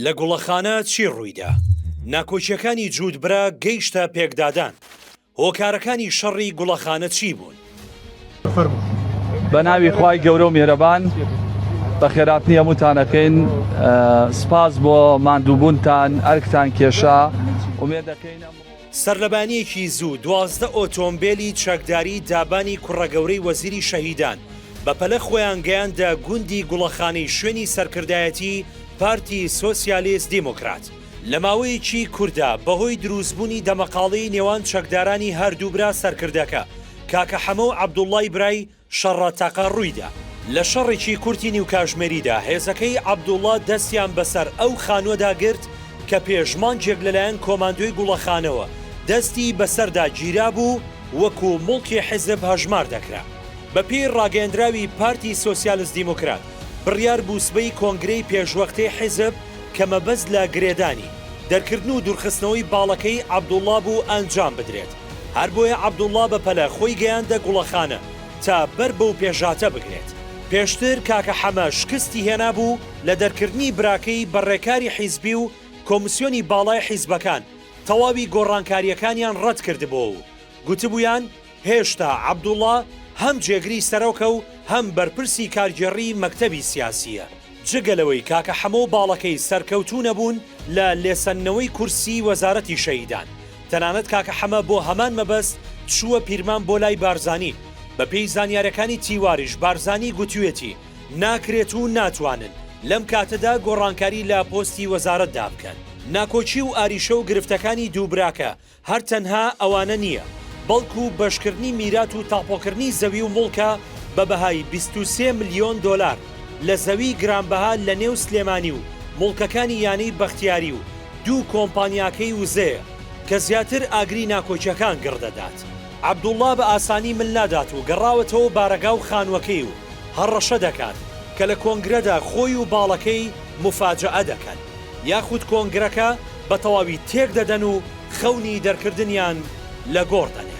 لە گوڵەخانە چی ڕوویدا؟ ناکۆکییەکانی جووت برا گەیشتە پێکدادان، هۆکارەکانی شەڕی گوڵەخانە چی بوون؟ بە ناوی خوای گەورە و میهرەبان بەخێراتنی هەمووتان ئەکەین سپاس بۆ ماندووبوونتان ئەرکتان کێشا ئومێد دەکەین ئەمڕۆ. سەرلەبەیانییەکی زوو 12 ئۆتۆمبێلی چەکداری دابانی کوڕە گەورەی وەزیری شەهیدان بەپەلە خۆیان گەیاندە گوندی گوڵەخانەی شوێنی سەرکردایەتی پارتی سۆسیالیست دیموکرات. لە ماوەیەکی کورتدا بەهۆی دروستبوونی دەمەقاڵێی نێوان چەکدارانی هەردوو برا سەرکردەکە کاکە حەمە و عەبدوڵڵای برای شەڕە تەقە ڕوویدا. لە شەڕێکی کورتی نیو کاژمێریدا هێزەکەی عەبدوڵڵا دەستیان بەسەر ئەو خانووەدا گرت کە پێش مانگێک لەلایەن کۆماندۆی گوڵەخانەوە دەستی بەسەردا گیرابوو وەکو موڵکی حیزب هەژمار دەکرا. بەپێی ڕاگەیەندراوی پارتی سۆسیالست دیموکرات، بڕیار بوو سبەی کۆنگرەی پێشوەختەی حیزب کە مەبەست لە گرێدانی، دەرکردن و دوورخستنەوەی باڵەکەی عەبدوڵڵا بوو ئەنجام بدرێت. هەر بۆیە عەبدوڵڵا بە پەلە خۆی گەیاندە گوڵەخانە تا بەر بەو پێشهاتە بگرێت. پێشتر کاکە حەمە شکستی هێنابوو لە دەرکردنی براکەی بە ڕێکاری حیزبی و کۆمسیۆنی باڵای حیزبەکان تەواوی گۆڕانکارییەکانیان ڕەتکردبۆوە و گوتبوویان هێشتا عەبدوڵا هەم جێگری سەرۆکە و هەم بەرپرسی کارگێڕیی مەکتەبی سیاسییە. جگە لەوەی کاکە حەمە و باڵەکەی سەرکەوتوو نەبوون لە لێسەندنەوەی کورسیی وەزارەتی شەهیدان، تەنانەت کاکە حەمە بۆ هەمان مەبەست چووە پیرمام بۆ لای بارزانی، بەپێی زانیارەکانی تیواریش بارزانی گوتویەتی ناکرێت و ناتوانن لەم کاتەدا گۆڕانکاری لە پۆستی وەزارەتدا بکەن. ناکۆکی و ئاریشە و گرفتەکانی دوو براکە هەر تەنها ئەوانە نییە، بەڵکو بەشکردنی میرات و تاپۆکردنی زەوی و موڵکە بە بەهای 23 ملیۆن دۆلار لە زەوی گرانبەها لە نێو سلێمانی و موڵکەکانی یانەی بەختیاری و دوو کۆمپانیاکەی وزەیە کە زیاتر ئاگری ناکۆکیەکان گڕ دەدات. عەبدوڵڵا بە ئاسانی مل نادات و گەڕاوەتەوە بارەگا و خانووەکەی و هەڕەشە دەکات کە لە کۆنگرەدا خۆی و باڵەکەی موفاجەئە دەکەن. یاخود کۆنگرەکە بە تەواوی تێک دەدەن و خەونی دەرکردنیان لە گۆڕ دەنێن.